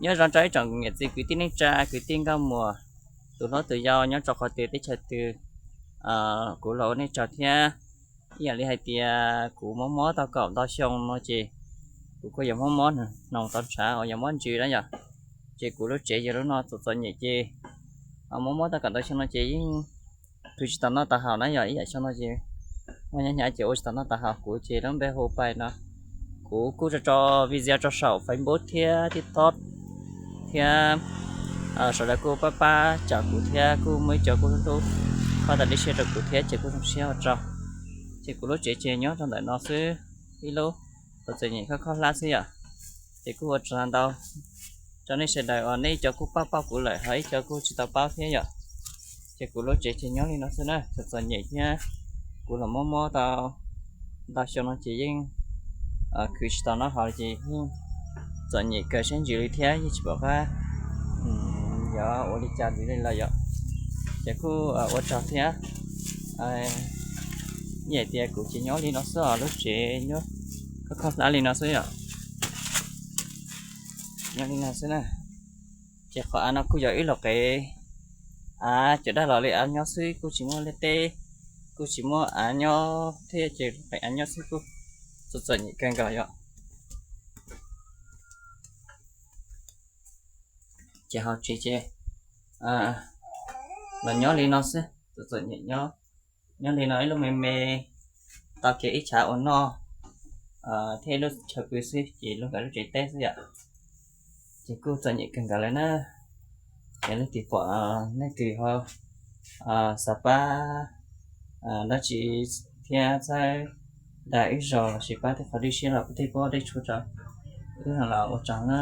Nyob zoo rau ib tsoom niam txiv kwv tij neej tsa kwv tij nkauj muam, tus hlob tus yau nyob rau qhov twg teb chaws twg, kuv los ua nej tsaug thiab. Ib yam li hais tias kuv mob mob tau kaum ntau xyoo no ces kuv kuj yog mob mob hnoos tau ntshav uas yog mob ntsws na yom. Ces kuv lub tsev yog lub no txom txom nyem ces mob mob tau kaum ntau xyoo no ces yeej khwv tsis tau noj tau haus na yom. Ib yam xyoo no ces muaj nyob hnyav ces ua tsis tau noj tau haus. Kuv ces lub npe hu Pais no. Kuv kuj tso tso video rau saum Facebook thiab TikTok thiab sawv daws kuj pab pab cawm kuv thiab kuj muaj ib co kuj hlub hlub, pab tas dib siab rau kuv thiab ces kuj zoo siab ua tsaug. Ces kuv lub tsev ces nyob rau ntawm no xwb, ib lub txom txom nyem khob khob hlab xwb yom. Ces kuj ua tsaug ntau rau nej sawv daws uas nej ib co kuj paub paub kuv lawm ho ib co kuj tsis tau paub thiab yom. Ces kuv lub tsev ces nyob li no xwb na, txom txom nyem thiab. Kuv los mob mob tau ntau xyoo no ces yeej khwv tsis tau noj haus ces yeej txom nyem kawg siab ntsws li thiab yeej tsis pom qab yuav ua li cas ntxiv li lawm yom. Ces kuj ua tsaug thiab. Ib yam tias kuv ces nyob li no xwb os, lub tsev nyob khob khob hlab li no xwb yom. Nyob li no xwb na. Ces qhov av no kuj yog ib lub qev av cov dab los li av nyob xwb, kuj tsis muaj liaj teb, kuj tsis muaj av nyob thiab, ces lub qev av nyob xwb kuj txom txom nyem kawg nkaus yom. Ces hauv tsev ces los nyob li no xwb, txom txom nyem nyob, nyob li no ib lub me me, tau kiag ib tshav ua noj thiab ib lub chaw pw xwb ces lub nkawd lub tsev teb xwb yom. Ces kuj txom nyem kawg nkaus lawm na. Yog leej twg pom, leej twg ho xav pab dab tsi thiab txhawb dag wb zog los sis pab tej qhov dib siab los pab tej pob dej tshua rau wb los ua tsaug na.